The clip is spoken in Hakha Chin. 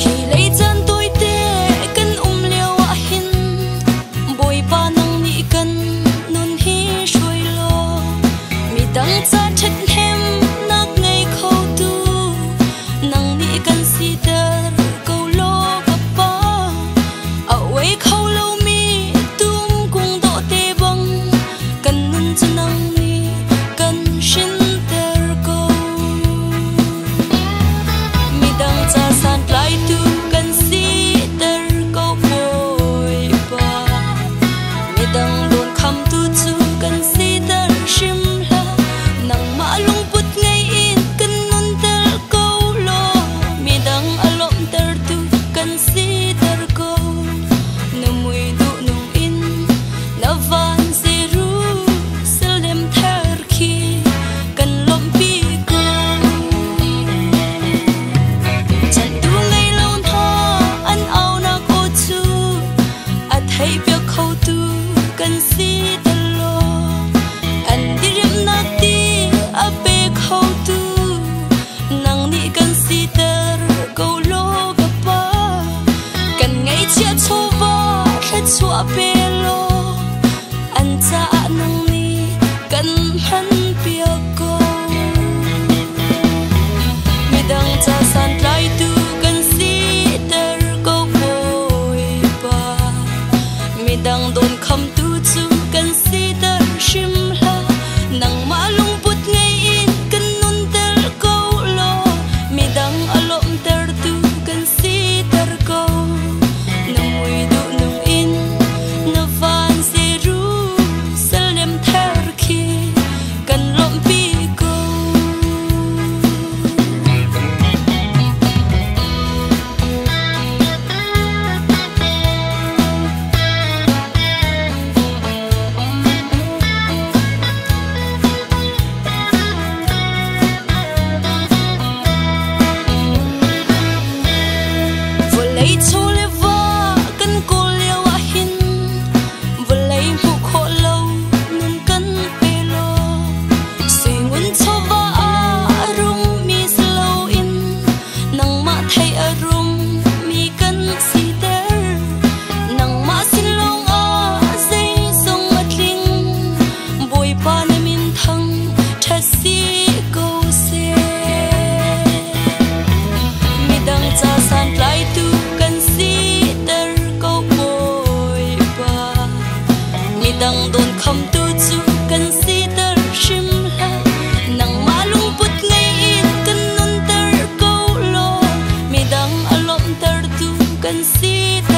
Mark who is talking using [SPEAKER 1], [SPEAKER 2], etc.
[SPEAKER 1] Hi lei caan tawite kan um lio ahhin Bawipa nang nih kan nun hi hruai law, midang ca ṭhathnemnak ngei kho tu nang nih kan siter ko law ka Pa. A uai kho lomi tum kung dawhte bang kan nun cu nang nih kan hrinter ko. Midang ca santlaitu kan siter ko Bawipa. Midang dawnkhamtu cu kan siter hrim hlah. Nangmah lungput ngei in kan nunter ko law, midang a lawmhtertu kan siter ko. Na mui duhnung in na van Jerusalem thar khi kan lawmhpi ko. Chanhtu ngei lo hna an aunak aw cu a theihpiak khotu kan si tel law, an diriamhnak ti a pe khotu nang nih kan siter ko law ka Pa. Kan ngaihchiah chawva thluachuah pe law, an caah nang nih kan hmanpiak ko. Midang ca santlaitu kan siter ko Bawipa. Midang dawnkhamtu cu kan siter hrim hlah. Nangmah lungput ngei in kan nunter ko law, midang a lawmhtertu kan siter ko. Na mui duhnung in na van Jerusalem thar khi kan lawmhpi ko. Vawlei chaw le va kan kawl lio ahhin vawlei hmuh khawh lo nun kan pe law, sui ngun chawva ah a rummi si loin nangmah theih a rummi kan siter. Nangmah sin lawngah zeizong a tling, Bawipa na min thang ṭhat si ko seh. Midang ca santlaitu kan siter ko Bawipa. Midang dawnkhamtu cu kan siter hrim hlah. Nangmah lungput ngei in kan nunter ko law, midang a lawmhtertu kan siter.